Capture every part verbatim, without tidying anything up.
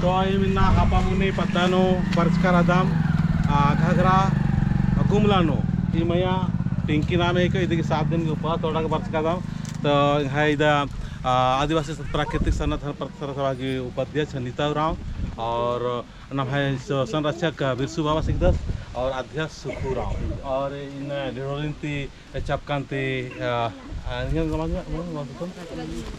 तो इन्ना हापामुनी पद्दा नू बरचका रअदम, आ, घाघरा गुमला नू, ई मइय्याँ पिंकी नामे हिके, इदी गही सात दिन गही उपवास तोड़ा के बरचका रअदम। तो एंग्है इदा, आ, आदिवासी प्राकृतिक संरक्षण प्रसारक सभा गही उपाध्यक्ष नीता उराँव और नम्है स-, संरक्षक बिरसू बाबा सिकदस और अध्यक्ष सुखू उराँव। और इन्ना ढिंडोरी ती चपकन ती, आ, आ,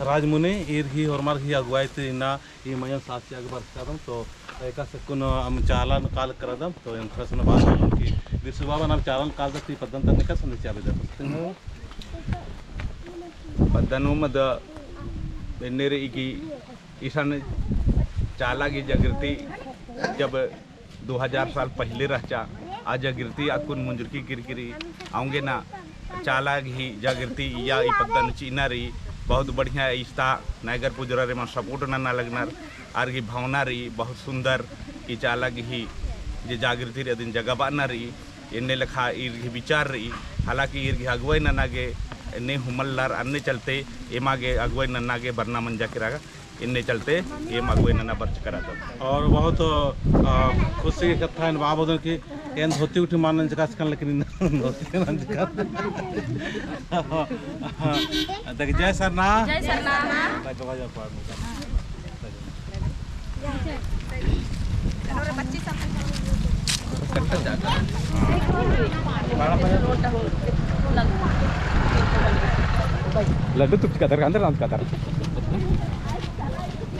राजमुनी ईर गही होरमर गही अगुवाई ती इन्ना ई मइय्याँ सात चिआ गे बरचका रअदम। तो एकासे कुन अम चाला नू काल करदम, तो एन थोड़ा सा बात की बिरसू बाबा नाम चाला नू काल ती पद्दन तन्ने का संदेश आबे दे। पद्दा नू मद एन्ने रई कि इसन चाला गही जागृति जब दो हज़ार साल पहिले रहचा, आ जागृति अक्कुन मुंजुरकी किरकिरी, औंगे ना चाला गही जागृति इया ई पद्दा नू चिअना रई। बहुत बढ़िया इस्ता नैगर पुजरा रे मन support नन्ना लगनर, आर गही भावना रई, बहुत सुंदर ई चाला गही जे जागृति रई अदिन जगाबअना रई, एन्ने लेखा ईर गही विचार रई। हालांकि ईर गही अगुवाई नना गे एन्ने हूँ मल्लर, अन्ने चलते एमा गे अगुवाई नना गे बरना मंजा केरा गा। इन्ने चलते एम अगुवाई नना बरचका रअदम। और बहुत, अ, खुशी की कत्था एन बआ बओदन कि एन धोती गुट्ठी मल नंजका सकन, लेकिन इन्ना धोती नंजका। देख, जय सरना। जय सरना। लड्डू तुक चिकादर, अंदर नाम चिकादर।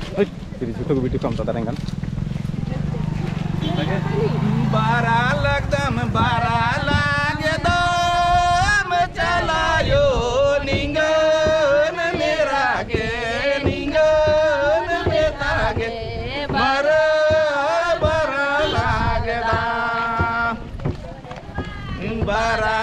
ओए, तेरी झूठो को वीडियो कम तो करेंगे। बरआ लगदम, बरआ लगदम, चलायो निंगन मेरा गे, निंगन बेता गे, बरआ, बरआ लगदम, बरआ